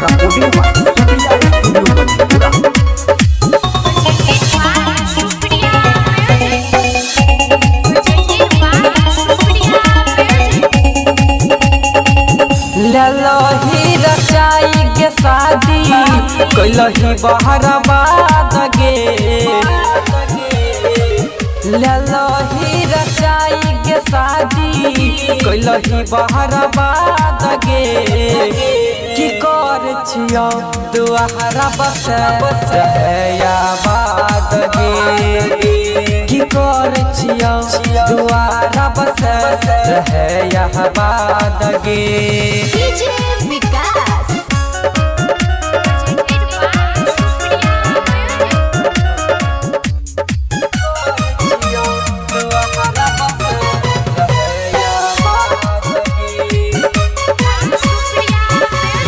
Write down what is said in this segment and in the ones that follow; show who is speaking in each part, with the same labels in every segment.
Speaker 1: Recording by Supriya Studio Madhepura.
Speaker 2: ललही रचाई के शादी कैलही बहरबाद गे। ललही रचाई के शादी कैलही बहरबाद गे। की कर छियौ दुआरा बस आबाद गे। की कर छियौ दुआरा बस आबाद गे।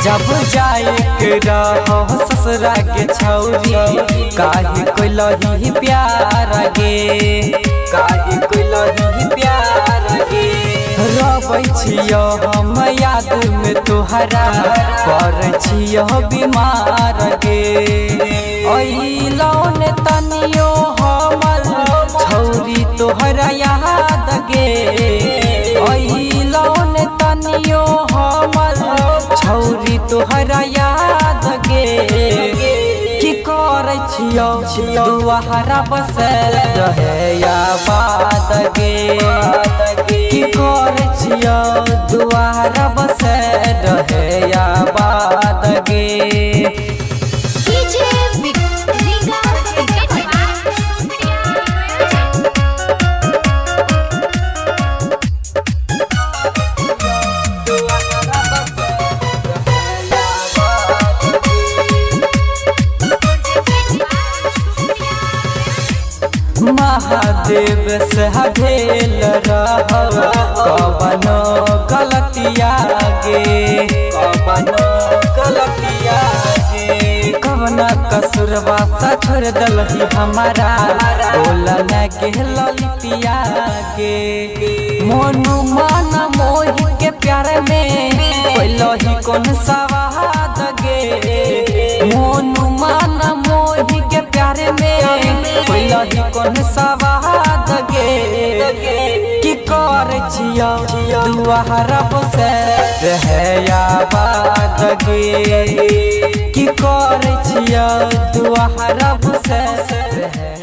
Speaker 2: जब जाए के रहो ससुरा के छौरी काहे कैलही प्यार गे। काहे कैलही प्यार गे। रोबै छियौ हम याद में तोहरा पर छियौ बीमार गे। अइलौ ने तनियो हमर छौरी तोहरा याद गे। अइलौ ने तनियो हमर छौरी तोहरा याद गे। की करै छियौ दुआरा बसल रहे आबाद गे। की करै छियौ दुआरा बसल रहे आबाद गे। महादेव से भेल रहब कवनो गलतिया गे। कवनो गलतिया गे। कवना कसुरवा सा छोड़ दलही हमारा बोला न के ललितिया गे। मोनू मान मोहि के प्यार में कैलही कौन सवाद गे। मोनू मान मोहि के प्यार में कैलही कौन सवाद गे। की कर छियौ दुआरा बसल रहे आबाद गे। की कर छियौ दुआरा बसल रहे।